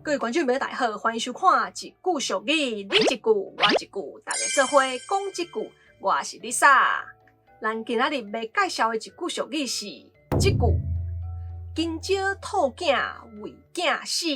各位觀眾朋友大家好，歡迎收看《一句俗語》，你一句我一句，大家做伙講這句。我是 Lisa。咱今仔日欲介紹的一句俗語是這句：香蕉吐囝為囝死。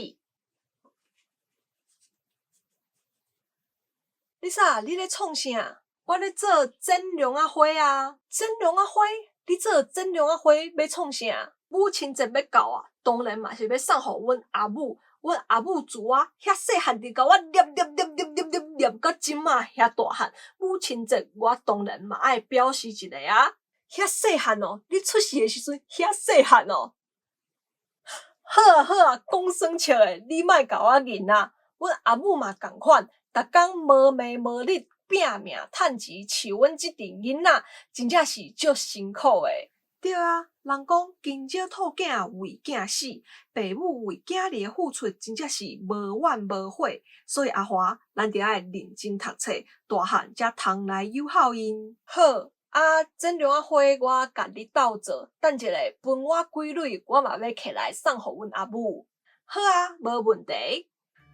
Lisa，你咧創啥？我咧做剪龍仔花啊！剪龍仔花？你做剪龍仔花欲創啥？母親節欲到啊，當然嘛是欲送予阮阿母。阮阿母自我遐細漢就共我念念念念念念念到這馬遐大漢，母親節我當然嘛愛表示一下啊！遐細漢哦，你出世的時陣遐細漢哦。好啊好啊，講耍笑的，你莫共我銀啊！阮阿母嘛仝款，逐工無暝無日拚命趁錢飼阮這陣囡仔，真正是足辛苦的。對啊，人講香蕉吐囝為囝死，爸母為囝兒的付出真正是無怨無悔，所以阿華，咱著愛認真讀冊，大漢才通來有孝𪜶。好，啊，剪龍仔花我共你鬥做，等一下分我幾蕊，我嘛欲揢來送予阮阿母。好啊，無問題。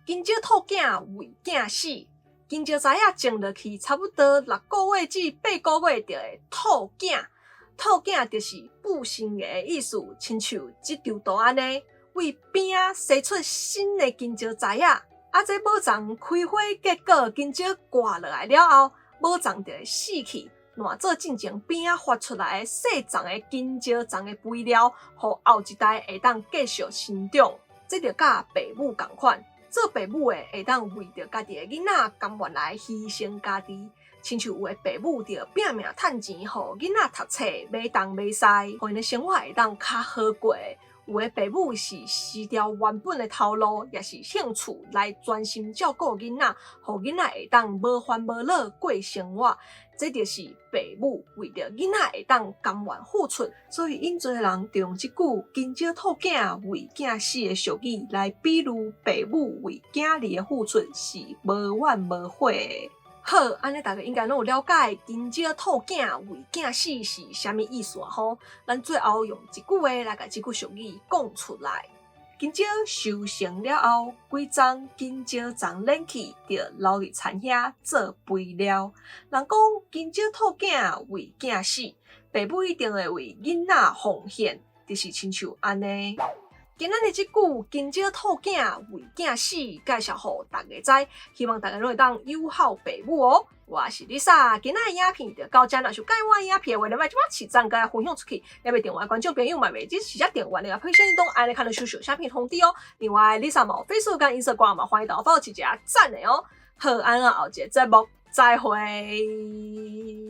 香蕉吐囝為囝死，香蕉臍仔種落去，差不多6個月至8個月就會吐囝。吐囝就是布新芽的意思，親像這張圖按呢，為邊仔生出新的香蕉臍仔。啊，這母欉開花結果，香蕉掛落來了後，母欉就會死去，換做進前邊仔發出來的細叢的香蕉欉的肥料，予後一代會當繼續生長。這就佮爸母仝款，做爸母的會當為著家己的囡仔甘願來犧牲家己。親像有的爸母著拚命趁錢，予囡仔讀冊買東買西，予𪜶的生活會當較好過。有的爸母是辭掉原本的頭路，抑是興趣來專心照顧囡仔，予囡仔會當無煩無惱過生活。這就是爸母為著囡仔會當甘願付出，所以𪜶濟人就用這句“香蕉吐囝為囝死”的俗語來比喻爸母為囝兒的付出是無怨無悔的。好，按呢大家應該攏有了解“香蕉吐囝為囝死”是啥物意思啊？吼，咱最後用一句話來共這句俗語講出來。香蕉收成了後，規叢香蕉欉剪去，就留佇田遐做肥料。人講香蕉吐囝為囝死，爸母一定會為囡仔奉獻，就是親像按呢。今仔日這句“香蕉吐囝為囝死”介紹予大家知，希望大家攏會當有孝爸母哦。我是 Lisa，今仔日影片就到這，若是佮意我的影片的話，你莫這擺起讚，共分享出去，猶未訂閱觀眾朋友嘛袂只是才訂閱的，配小鈴鐺按呢較能收到影片通知哦。另外，Lisa 嘛有 Facebook 佮 Instagram 嘛，歡迎到 follow 一下讚的哦。好，按呢後一個節目再會。